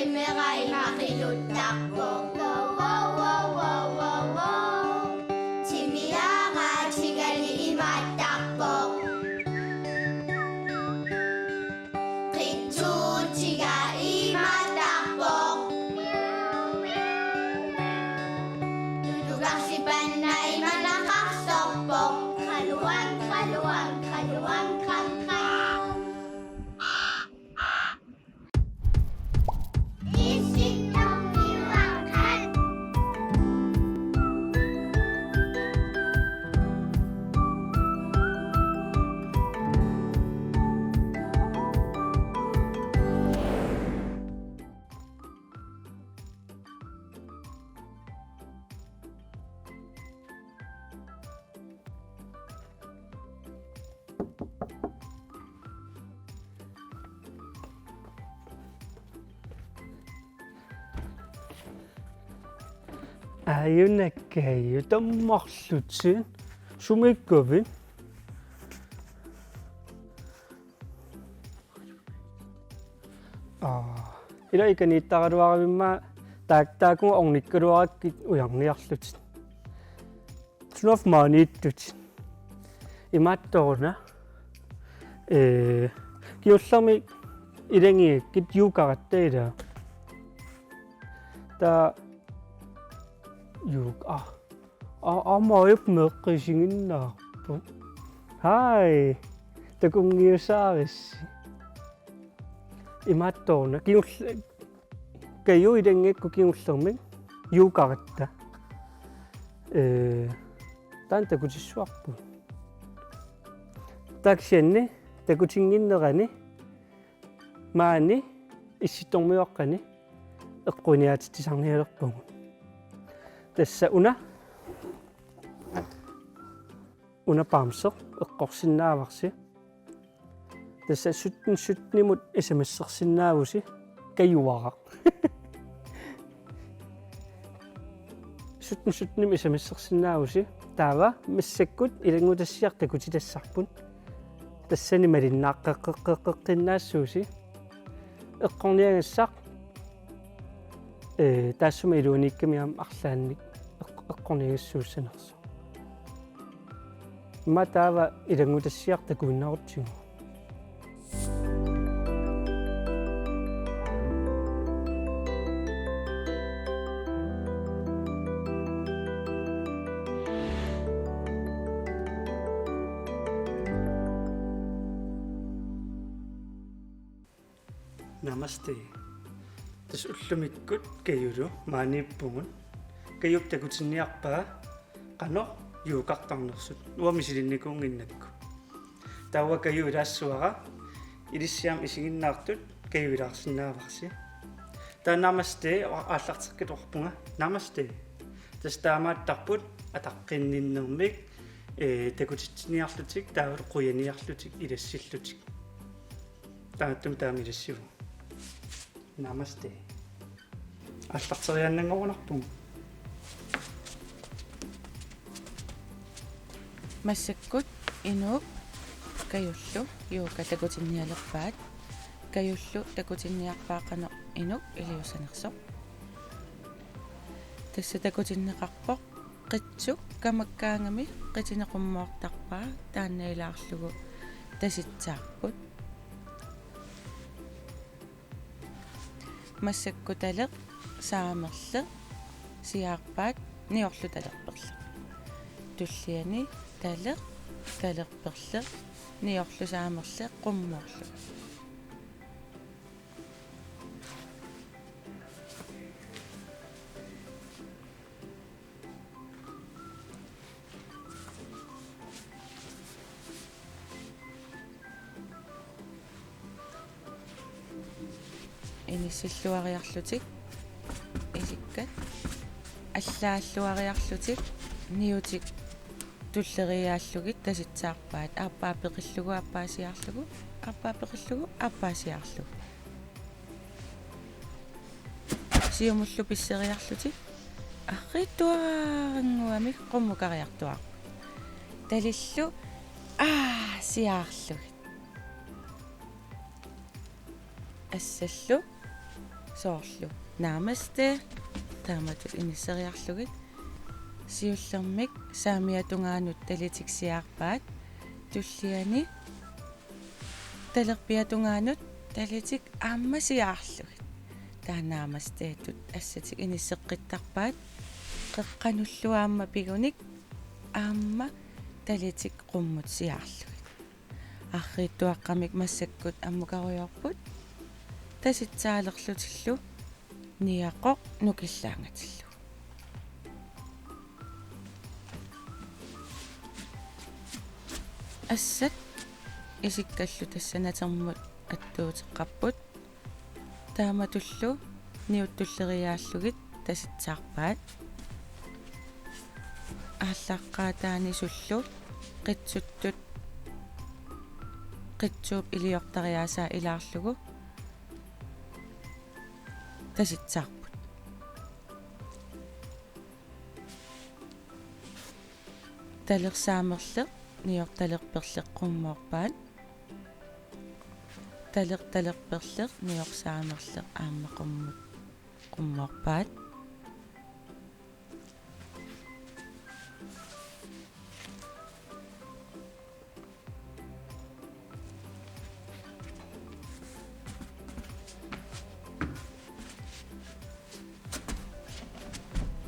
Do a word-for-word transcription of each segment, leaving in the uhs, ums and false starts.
Timera imaqiluttarpoq. Wow, wow, wow, wow, wow, wow. Timiaraatigali imaattarpoq. Qitsuutiga imaattarpoq. Tutugarsipanna imanaqarsorpoq. Qaluang, qaluang, qaluang, qam, qam. Aajuna Kaju, tammarlutit. Sumiikkavit? Aa, ila ikaniittaraluaravimma taak-, taakkua ornikkaluarakkit ujarniarlutit. Sunaaffa maaniittutit? Imaattoq una. Ee, kingullermik ilagigakkit yogaqqatta ila. Taava yoga. Aa, aa, aamma ajorput meeqqat isiginnaarput. Hej. Takunngiusaarissi. Imaattoq una. Kingul-, Kaju ilagigakku kingullermik yogaqqatta. Ee, taanna takutissavarput. Taava kisianni takutinnginnerani maani Issittormiuaqqani eqquiniaatitsisarnialerpugut. Tassa una, una bamse eqqorsinnaavarsi. Tassa sytten syttenimut S M S-ersinnaavusi Kajuaraq. Sytten syttenimut S M S-ersinnaavusi. Taava massakkut ilanngutassiaq takutitassarput. Tassani malinnaaqqeqqeqqeqqinnaassuusi. Eqqorniagassaq, ee, taassuma iluaniikkami aamma arlaannik eq-, eqqorniagassuussanersoq. Immaqa taava ilanngutassiaq takuinnarutsigu. Namaste. Tassa ullumikkut Kajulu maaniippugut. Kajup takutinniarpaa qanoq yogartarnersut. Uanga misilinnikuunnginnakku. Taava Kaju ilaassavara, ilissi aamma isiginnaartut Kaju ilaarsinnaavarsi. Taava namaste, aallarteqqittoqarpunga. Namaste. Tassa taamaattarput ataqqinninnermik, ee, takutitsiniarlutik, taavalu qujaniarlutik, ilassillutik. Taamaattumik taama ilassivugut. Namaste. Aallarteriaannanngorunarpugut. Massakkut Inuk Kajullu yoga takutinnialerpaat. Kajullu takutinniarpaa qanoq Inuk iliussanersoq. Tassa takutinneqarpoq qitsuk kamakkaangami qitini qummoortarpaa, taanna ilaarlugu tasitsaarput. Massakkut taleq saamerleq siaarpaat niorlu talerperleq. Tulliani taleq, talerperleq, niorlu saamerleq qummoorlugu. Inissilluariarlutik isikkat, allaalluariarlutik niutik tulleriiaallugit tasitsaarpaat, aappaa peqillugu aappaa siaarlugu, aappaa peqillugu aappaa siaarlugu. Siumullu pisseriarlutik arriitsuarannguamik qummukariartuaarput. Talillu aa siaarlugit. Assallu Soorlu namaste, taamatut inisseriarlugit. Siullermik saamiata tungaanut talitik siaarpaat. Tulliani talerpiata tungaanut talitik aamma siaarlugit. Taava namasteetut assatik inisseqqittarpaat. Qeqqanullu aamma pigunik aamma talitik qummut siaarlugit. Arriitsuaqqamik massakkut ammukarujoorput. Tasitsaalerlutillu niaqoq nukillaangatillugu. Assat isikkallu tassa natermut attuuteqqapput. Taamatullu niut tulleriiaallugit tasitsaarpaat. Aallaqqaataanisullu qitsuttut qitsuup iliortariaasaa ilaarlugu tasitsaarput. Talersaammerleq niortalerperleq qummoorpaat. Talertalerperleq niorsaamerleq aamma qummut qummoorpaat.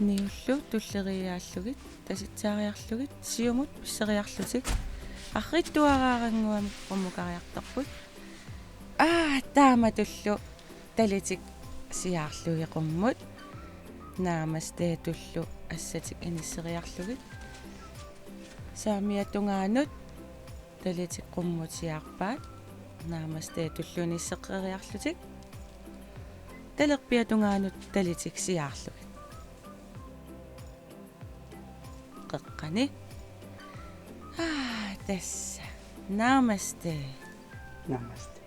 Niullu tulleriiaallugit, tasitsaariarlugit, siumut pisseriarlutik, arriitsuaraarannguamik qummukariartorput. Aa, taamatullu talitik siaarlugit qummut. Namasteetullu assatik inisseriarlugit. Saamiata tungaanut talitik qummut siaarpaat. Namasteetullu inisseqqeriarlutik. Talerpiata tungaanut talitik siaarlugit. Qeqqani. Aa, tassa. Namaste. Namaste.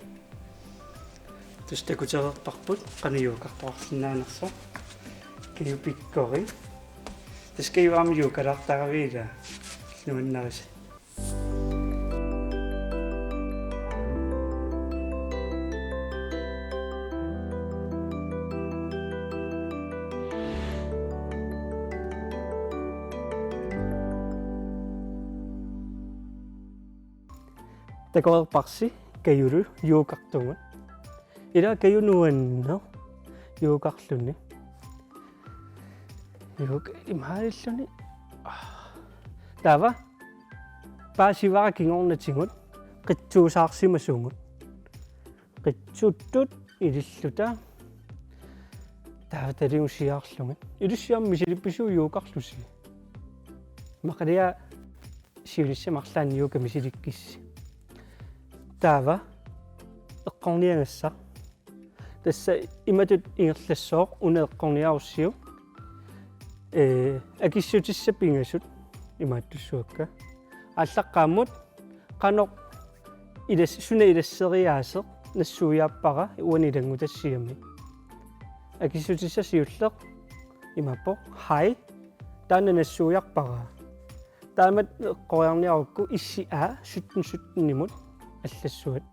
Tassa takutereerparput qanoq yogartoqarsinnaanersoq. Kaju pikkori. Tassa Kaju aamma yogalaartaravit ilaa? Nuannarisat. Takoreerparsi Kajulu yogartugut. Ilaa Kaju nuanneq yogarluni. Yoga imaalilluni. Taava paasivara kingornatigut qitsuusaarsimasugut. Qitsuttut ililluta. Taava taligut siaarlugit. Ilissi aamma misilippisiuk yogarlusi? Imaluunniit siunissami arlaanni yoga misilikkissi. Taava eqqorniagassaq. Tassa imatut ingerlassooq una eqqorniarussiuk. Ee, akissutissat pingasut imaattussuakka. Aallaqqaammut qanoq ilas-, suna ilasseriaaseq nassuiaappara uani ilanngutassiami. Akissutissaq siulleq imaappoq: Hej, taanna nassuiarpara. Taamatut eqqoriarniarukku issi A sytten syttenimut allassuat.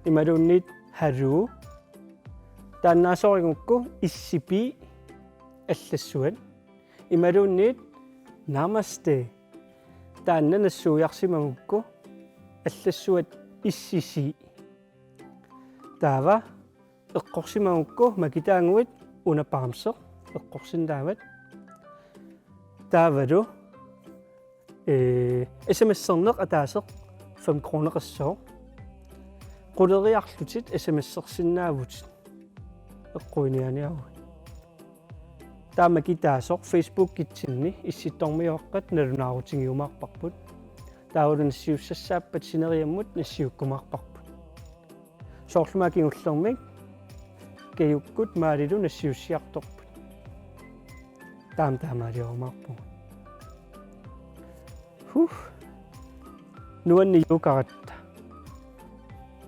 Imaluunniit hallo. Taannaasorigukku issi B allassuat. Imaluunniit namaste. Taanna nassuiarsimagukku allassuat issi C. Taava eqqorsimagukku makitaaguit una bamse eqqorsinnaavat. Taavalu, ee, S M S-erneq ataaseq fem kroneqassooq. Quleriarlutit S M S-ersinnaavutit eqquiniaaniaruit. Taama makitaasoq Facebookitsinni Issittormiuaqqat nalunaarutigiumaarparput. Taavalu nassiussassaappat sineriammut nassiukkumaarparput. Soorlu aamma kingullermik Kajukkut Maalilu nassiussiartorput. Taama taamaaliorumaarpugut. Huh. Nuanneq yogaratta.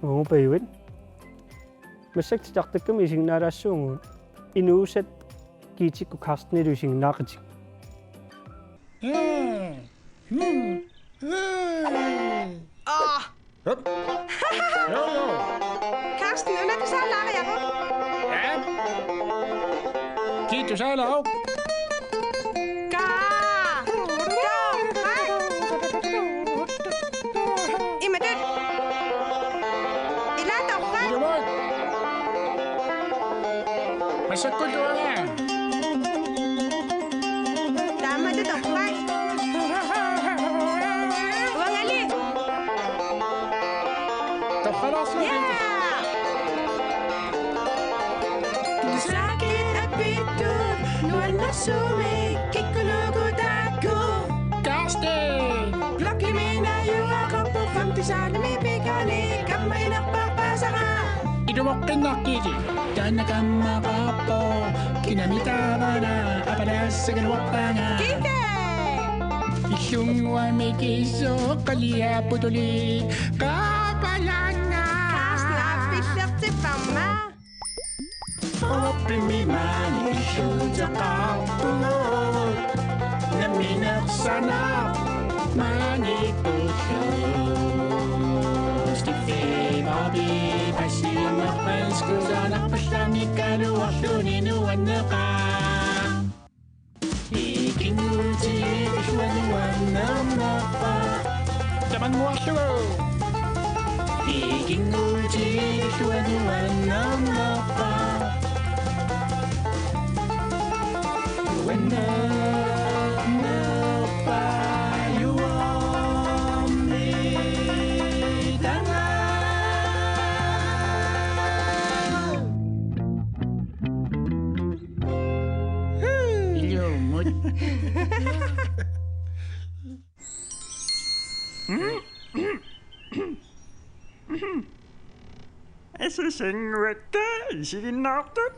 Uagut Pajuit. Massakkut titartakkami isiginnaalaassuugut. Inuusat Giitikkut Carstenilu isiginnaaqatigik. Aa! Hup. Jo, jo. Carsten, una tusaalaariaruk? Ja. Tusaalaaq. Kaa. Torrak. Imatut. Ilaa torrak. Ilumoorpoq. Massakkut uanga. Taamatut torrak. Uangali. Torralaarsuaq. Yeah! Tusaakit apittut nuannersumik kikkunuku taakku. Karsten! Blokkimi najugaqarpoq femte saalimi pikani kamma inerpaapaasara. Ilumoqqinnaqqili. Taanna kammaqarpoq kinami taavana apalassagaluarpaanga. Kike! Illunnguamik isoqqaliapputuli qaapalaanga. Karsten, aap pillertipparma. Oppimi maani illuuteqarpugut. Namminersaanaq maani pullu. Stiffi Bobby, passiunerpanskusaanarpallamikaluarluni nuanneqaaq. Ikinnguutigilluarluni nuannernerpa. Tamannguarlugu. Ikinnguutigilluarluni nuannernerpa. Nuannernerpa juormi tanga. Ilumut. Asasannguakka isiginnaartut.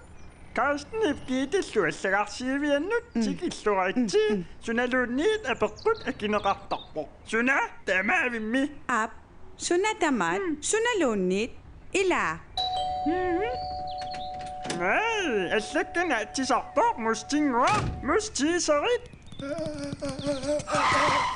Carstenip Giitillu allagarsiiviannut tikilluaritsi. Sunaluunniit apeqqut akineqartarpoq. Suna tamaavimmi? Aap, suna tamaat, sunaluunniit, ilaa. Aj, allakkat naatsisarpoq Mustinnguaq, Musti, sorit.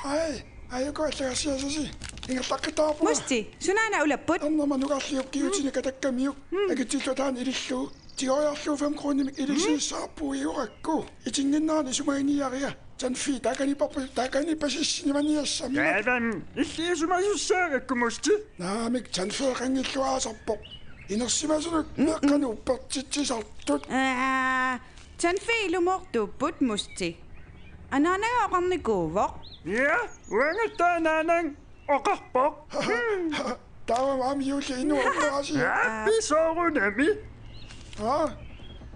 Aj, ajuku allagarsiasasi. Ingerlaqqittaarpunga. Musti, sunaana ulapput? Ernerma nukarliup kiutinik katakkamiuk. Akitsillugu taanna ilillugu. Tigoriarlugu fem kronimik ilisinnissaarpugut igorakku. Itinnginnerani isumaginiariga. Tandfee takanipparput, takanipasissinimaniassammat. Taavami, illit isumasussaagakku Musti. Naamik, Tandfeeqanngilluaasarpoq. Inersimasunut meeqqanut uppertitsisartut. Aa, Tandfee ilumoortuupput Musti. Anaanaga oqarnikuuvoq. Ja, uangattaaq anaananga oqarpoq. Taava aamma juulli inuk oqarasi. Aappi soorunami. Aa?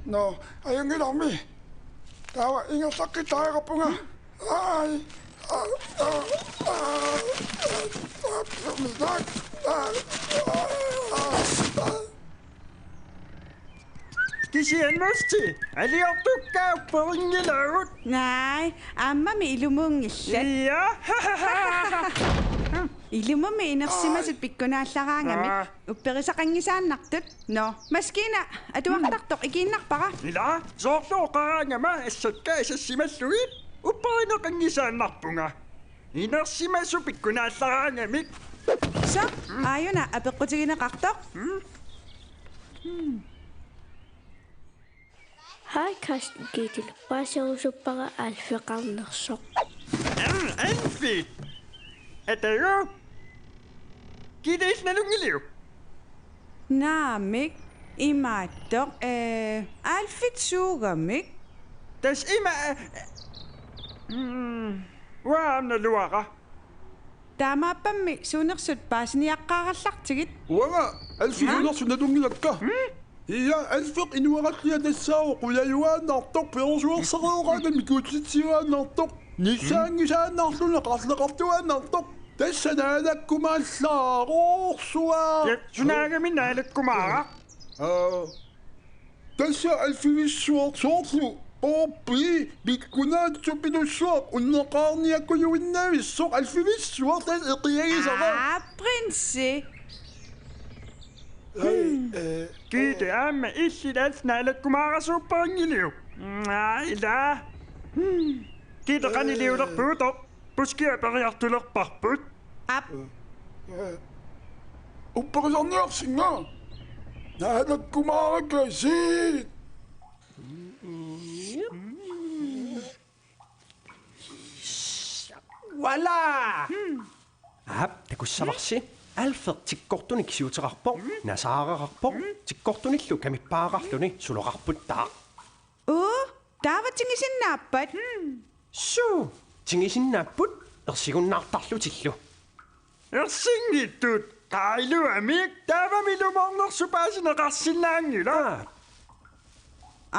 Nå, ajunngilarmi. Taava ingerlaqqittariaqarpunga. Aj. Aa, aa, aa, aa, aa, aa, aa, aa. Kisianni Musti, aliortukka upperinngilagut. Naaj, aammami ilumuunngillat. Ja. Ilumummi inersimasut pikkunaallaraangamik. Aa. Upperisaqanngisaannartut. Nå, maskiina atuartartoq ikiinnarpara. Ila, soorlu oqaraangama assakka asassimallugit upperineqanngisaannarpunga. Inersimasut pikkunaallaraangamik. Så, aajuna apeqqutigineqartoq. Mm. Hej, Carsten Gitte. Paaserusuppara alfeqarnersoq. Aa, alfi. Atagu. Gitte, illit nalunngiliuk? Naamik, imaattoq, ee, alfit suugamik? Tassa ima, ee, mm, uanga naluara. Taamaappammi suunersut paasiniaqqaarallartigit. Uanga alfit suunersut nalunngilakka. Mm? Ja, alfeq inuarallia tassaavoq qujajuaannartoq, perusuersareeraangami kuutsitsiuaannartoq, nissaanngisaannarluni qarleqartuaannartoq. Tassa naalakkumaallaarsuaq. Ja, sunaagami naalakkumaaraq? Aa, tassa alfivissuaq soorlu Bobby, pikkunaatsupillussuaq unneqqaarniakkujuinnavissoq alfivissuaq tassa eqiagisara. Aa, prinsi. Hej, øh, Gitte, aamma illit alfit naalakkumaarasuupperinngiliuk? Aa, ila. Gitte, qaniliulerpugut? Buskia periartulerparput. Aap. Upperisarniarsinga. Naalakkumaarakasiit. Voilà! Aap, takussavarsi. Alfred tikkortunik siuteqarpoq, nasaaraqarpoq, tikkortunillu kamippaaraqarluni suloqarputtaaq. Uu, taava tingisinnaappat? Suu, tingisinnaapput ersigunnaartarlutillu. Ersinngitsut, qailuamik, taavami ilumoornersut paasineqarsinnaanngilaq. Aa.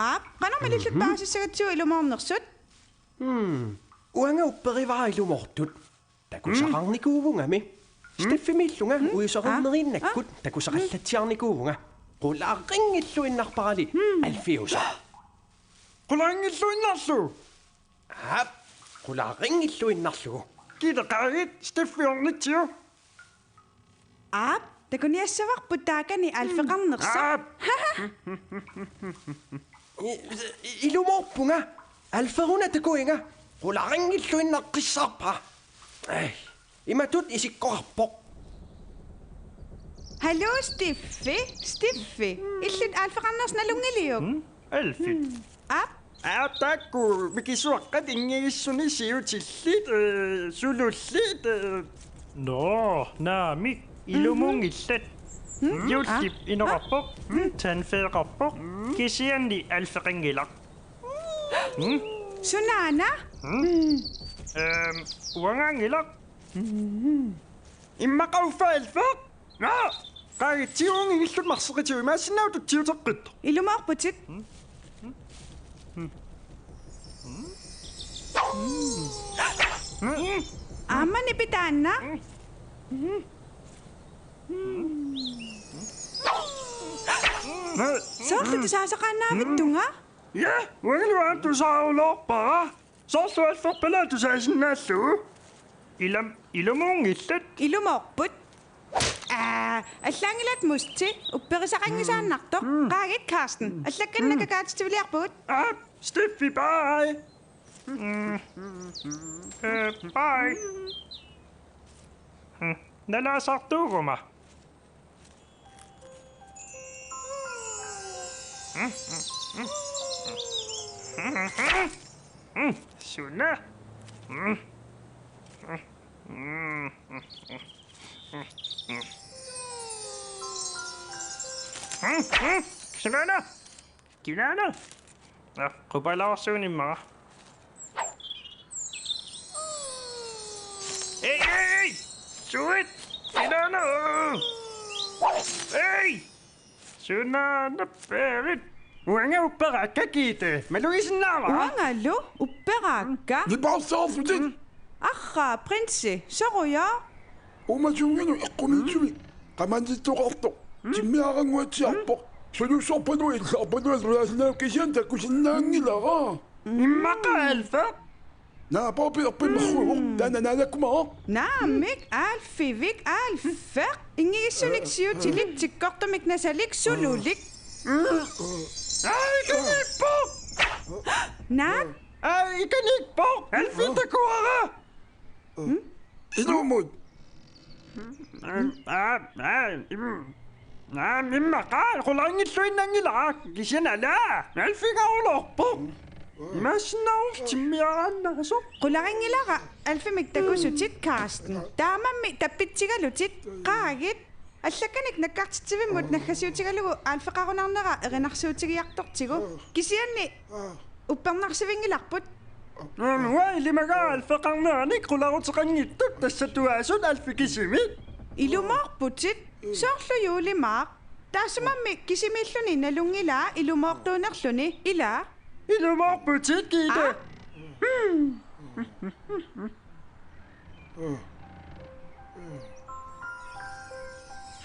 Aap, qanoq malillutit paasissagatsigu ilumoornersut? Hmm. Uanga upperivara ilumoortut. Takusaqarnikuuvungami. Steffimiillunga uisoreerneriinnakkut takusaqallatsiarnikuuvunga. Qularinngilluinnarparali alfiusoq. Qularinngilluinnarlugu? Aap, qularinngilluinnarlugu. Kiilaqqaagit, Steffi ornitsiuk. Aap, takuniassavarput taakani alfeqarnersoq. Aap. I-, i-, ilumoorpunga. Alferuna takuinga. Qularinngilluinnarpara. Ai, imatut isikkoqarpoq. Hallo, Steffi. Steffi. Illit alfeqarnersoq nalunngiliuk? Hmm? Alfit. Aap. Aa, taakku mikisuaqqat inngigissunik siutillit, eh, sulullit, eh. Nå, naamik, ilumunngillat. Juullip inoqarpoq, tandfeeqarpoq, kisianni alfeqanngilaq. Hmm? Sunaana? Hmm? Ehm, uangaanngilaq. Immaqa uffa alfeq? Naa! Qaagit, tigugingillutit marseqitigut, imaassinnaavoq tutsiuteqqittoq. Ilumoorputit. Aamma nipi taanna. Soorlu tusaasaqaannaavittunga? Ja, uangalu aamma tusaaruloorpara. Soorlu alferpalaaq tusaasinnaallugu. Ilam-, ilumunngillat. Ilumoorput. Aa, allaanngilaq Musti, upperisaqanngisaannartoq. Qaagit Carsten, allakkanik nakakaatitsiviliarpugut. Aa, Steffi, bye. Mm. Eh, bye. Mm. Nalaasartuuguma. Suna? Sunaana? Kinaana? Aa, qupalaarsuunimmaqa. Ei, ei, ei! Suit! Kinaana? Ei! Sunaana peerit? Uanga upperaakka, Gitte. Malugisinnaavara? Uangalu upperaakka. Nipaarsaarlutit. Arraa, prinsi, sorujuk? Uumasuunnginnami eqqumiitsumik qamannittoqartoq timmiaraannguatsiarpoq. Sulussorpalua illaarpalua sulaasinnaavoq, kisianni takusinnaanngilara. Immaqa alfeq? Naa, Poppy, erpimmerruuvoq. Taanna naalakkumaarpoq. Naamik, alfivik, alfeq. Inngigissunik siutilik, tikkortumik nasalik, sululik. Aa, ikaniippoq! Naak? Aa, ikaniippoq! Alfit takuara! Ilummut. Aa, aa, im-, aa, immaqa qularinngilluinnanngilara, kisianni ala, alfigaruloorpoq. Imaassinnaavoq timmiaraannaasoq. Qularinngilara alfimik takusutit, Carsten. Taamammi tappitsigalutit, qaagit. Allakkanik nakkartitsivimmut naggasiutigalugu alfeqarunarnera erinarsuutigiartortigu. Kisianni uppernarsivinngilarput. Uanga ilimagaara alfeqarneranik qularuteqanngitsut, tassa tuaasut alfit kisimik. Ilumoorputit, soorlu juulimaaq. Taassumami kisimiilluni nalunngilaa ilumoortuunerluni, ilaa? Ilumoorputit, Gitte. Aa? Hmm.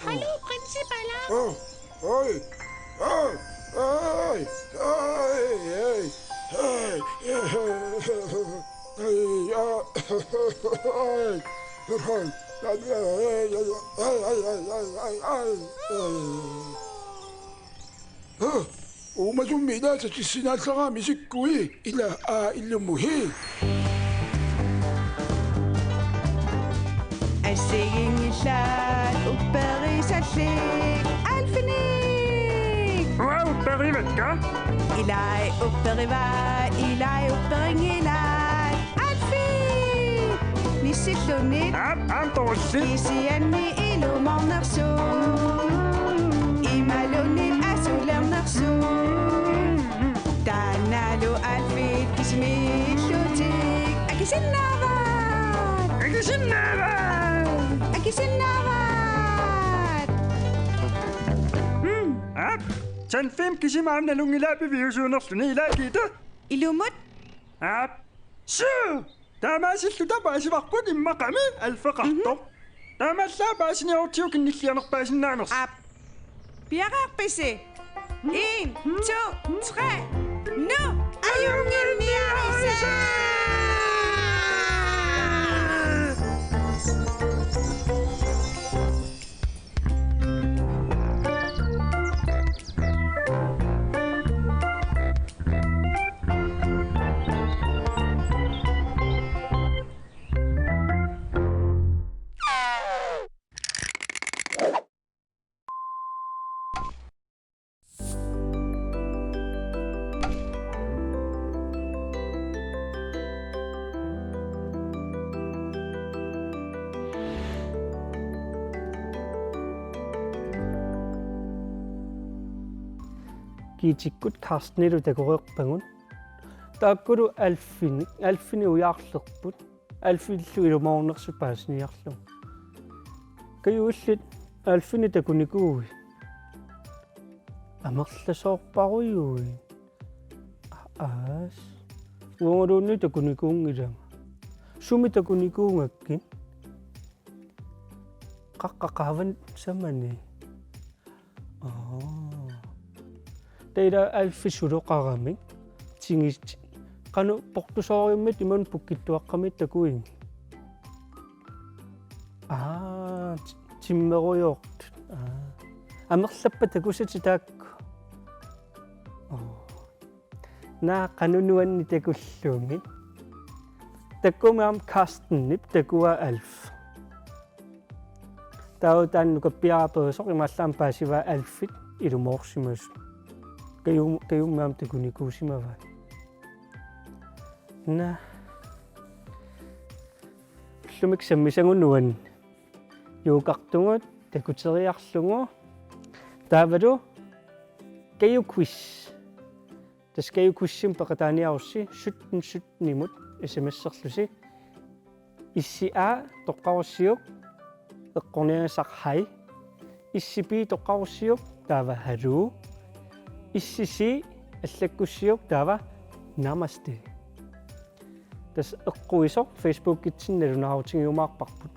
Hallo, prinsipala. Oi, oi, oi, oi, oi, oi, oi, oi, oi, oi, oi. Uumasummi ilaasa tissinaallarami sikkui, ila aa ilumut hi. Assigiinngillat upperisallit alfinik. Uanga upperivakka. Ilai upperivaa, ilai upperinngilai. Alfit! Sillunni. Aap, aamma torulli. Kisianni ilumoornersoq. Imaluunniit asulernersoq. Taannalu alfit kisimiillutik. Akisinnaavat. Akisinnaavat. Akisinnaavat. Mm, aap. Sandfimp kisima aamma nalunngilaa piviusuunerluni, ilaa Gitte? Ilumut. Aap. Suu! Taamaasilluta paasivarput immaqami alfeqartoq. Mhm. Taamaallaat paasiniarutsigu kinnillianerpaasinnaanersoq. Aap. Piareerpisi? En, to, tre. Nu! Ajunnginniarisi! Gitte-kkut Carstenilu takoreerpagut. Taakkulu alfinik, alfinik ujaarlerput. Alfillu ilumoornersut paasiniarlugu. Kaju, illit alfinik takunikuuit? Amerlasoorparujuit? Aas. Uangaluunniit takunikuunngilanga. Sumi takunikuugakkit? Qaqqap qaavanut samani. Aa. Taava alfit suloqaramik tingit-, qanoq portusooriummit imaluunniit pukkittuaqqamit takuigit? Aa, ti-, timmerujoortut. Aa. Amerlappat takusatit taakku? Aa. Naa, qanoq nuanneq takullugit. Takuuk aamma Carstenip, takuuk alf. Taava taanna nukappiaraq aperisoq imaallaat paasivaa alfit ilumoorsimasut. Kaju-, Kaju-mmi aamma takunikuusimavaa. Naa. Ullumi sammisagut nuanneq. Yogartugut takuteriarlugu. Taavalu Kaju Quiz. Tassa Kaju Quizimik peqataaniarussi sytten sytten-imut S M S-erlusi. Issi A toqqarussiuk eqqorniagassaq hej. Issi B toqqarussiuk taava hallo. Issi C allakkussiuk taava namaste. Tassa eqquisoq Facebookitsinni nalunaarutigiumaarparput.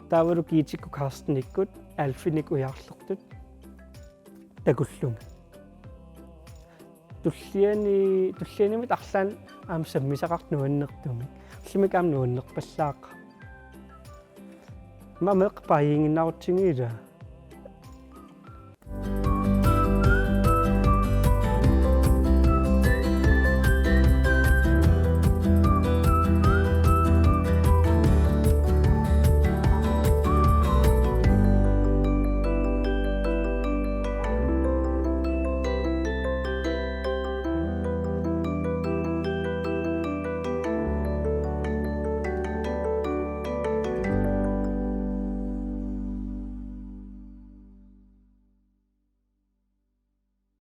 Taavalu Gitte-kkut Carstenikkut alfinik ujaarlertut takullugit. Tulliani, tullianimut arlaannik aamma sammisaqartoq nuannertumik. Ullumi aamma nuannerpallaaqaaq. Aamma meeqqat paajinnginnarutsigu ilaa.